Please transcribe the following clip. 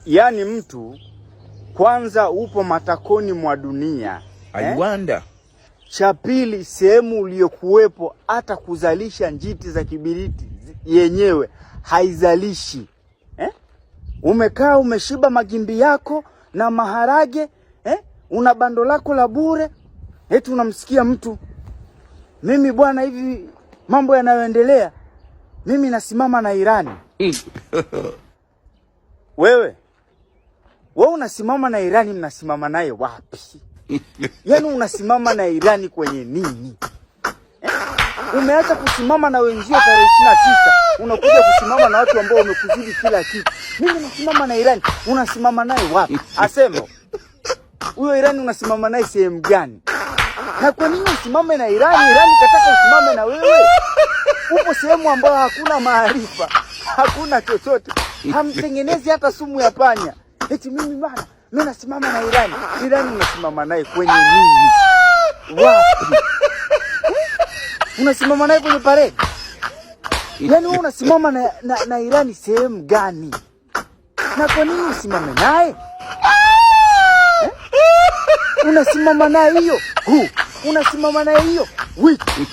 Yaani mtu kwanza upo matakoni mwa dunia I eh? wonder. Cha pili, sehemu uliyokuwepo hata kuzalisha njiti za kibiriti yenyewe haizalishi eh? Umekaa umeshiba magimbi yako na maharage eh? Una bando lako la bure, eti unamsikia mtu, mimi bwana, hivi mambo yanayoendelea, mimi nasimama na Irani. Wewe wewe unasimama na Irani, mnasimama naye wapi? Yaani unasimama na Irani kwenye nini? Eh? Umeacha kusimama na wenzio tarehe 29, unakuja kusimama na watu ambao wamekuzidi kila kitu. Mimi nasimama na Irani, unasimama naye wapi? Asema huyo Irani unasimama naye sehemu gani? Na kwa nini usimame na Irani? Irani kataka usimame na wewe? Upo sehemu ambayo hakuna maarifa, hakuna chochote, hamtengenezi hata sumu ya panya. Eti mimi bana, mimi nasimama na Irani. Irani unasimama naye kwenye nini? Wapi? Unasimama naye kwenye parade? Yaani wewe unasimama na Irani sehemu gani? Na kwa nini usimame naye? Eh? Unasimama naye hiyo hu, unasimama naye hiyo wiki.